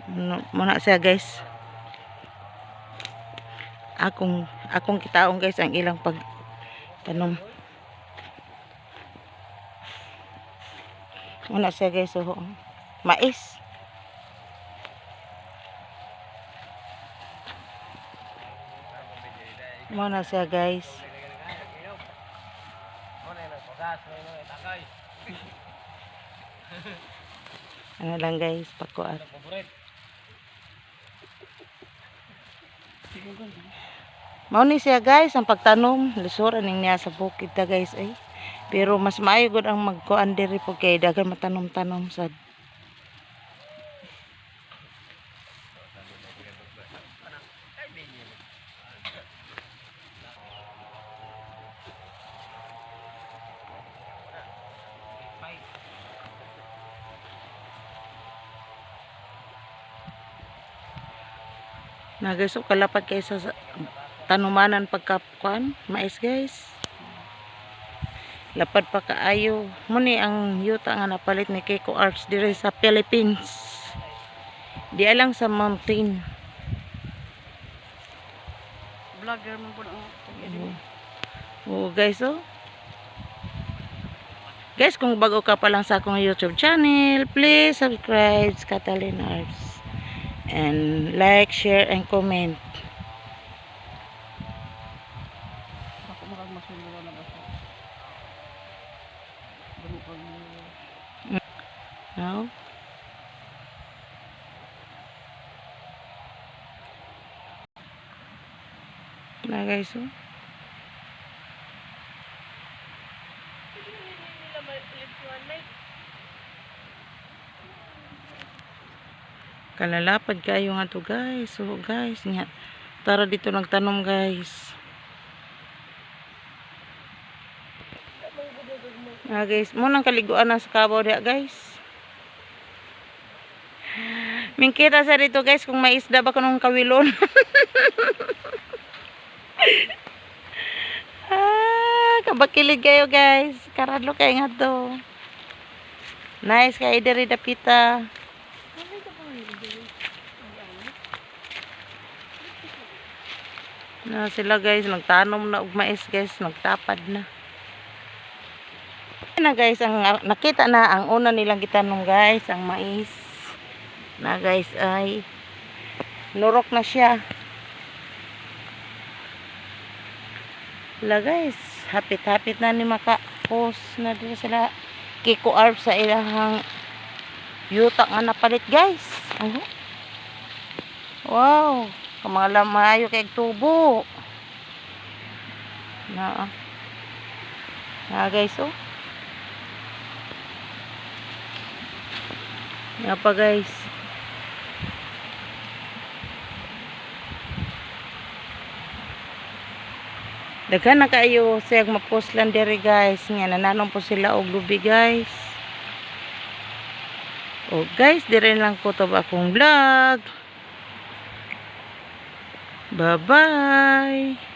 Ano, muna siya, guys. Akong kitaon, guys, ang ilang pag tanom. Muna siya, guys, oh. Mais. Muna siya, guys. Ano lang, guys, pakuat. Mao ni siya, guys, ang pagtanom, lisura ning niya sa bukid ta, guys, ay. Pero mas maayo gud ang magkuan diri po kay daghan matanom-tanom sad. Na, guys, oh, kalapad kaysa sa tanumanan pagka kuan, mais, guys. Lapad pa kaayo. Muni ang yuta nga napalit ni Kiko Arts dire sa Philippines. Di lang sa mountain. Vlogger man po ang Oo. Oo, guys, oh. Guys, kung bago ka pa lang sa akong YouTube channel, please subscribe Catalina Arts. And like, share, and comment. Ako makag masulod na ba siya. Damo kag No? Na, guys, oh. Kalalapad kayo nga to, guys. So guys, nga. Tara dito nagtanom, guys. Ah, guys, mo nang kaliguan na sa kabaw diha, guys. Mingkita sa dito, guys, kung may isda ba kunong kawilon. Ah, kabakilig kayo, guys. Karadlo kayo nga to. Nice kay diri dapita. Na sila, guys, nagtanom na og mais, guys, nagtapad na. Na, guys, ang nakita na ang una nilang gitanom, guys, ang mais. Na, guys, ay nurok na siya. La, guys, hapit-hapit na ni maka-post na diri sila Kiko Arp sa ilahang yuta nga napalit, guys. Ano? Wow, kamala maayo kay tubo. Na. Na, guys, oh. Nga pa, guys. Daghan na kaayo siyag mapuslan diri, guys. Nga nananom po sila og lubi, guys. Oh guys, dire lang ko to akong vlog. Bye bye.